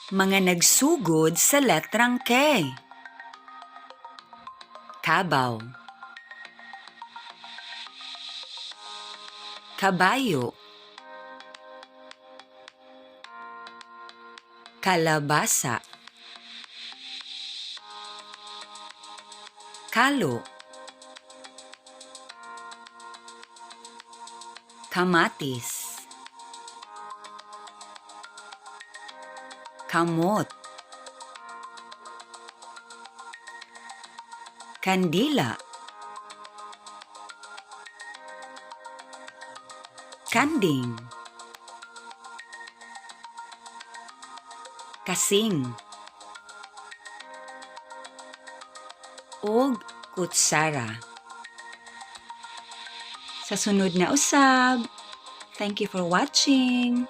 Mga nagsugod sa letrang K. Kabaw. Kabayo. Kalabasa. Kalo. Kamatis. Kamot. Kandila. Kanding. Kasing. Og kutsara. Sa sunod na usab. Thank you for watching.